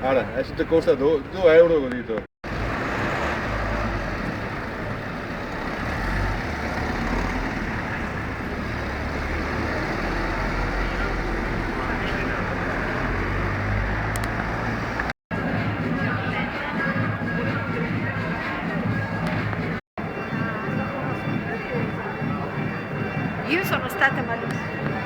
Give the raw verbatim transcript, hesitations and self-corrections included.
Ara, deso te costa do, do euro, go dito. Io sono stata malissimo.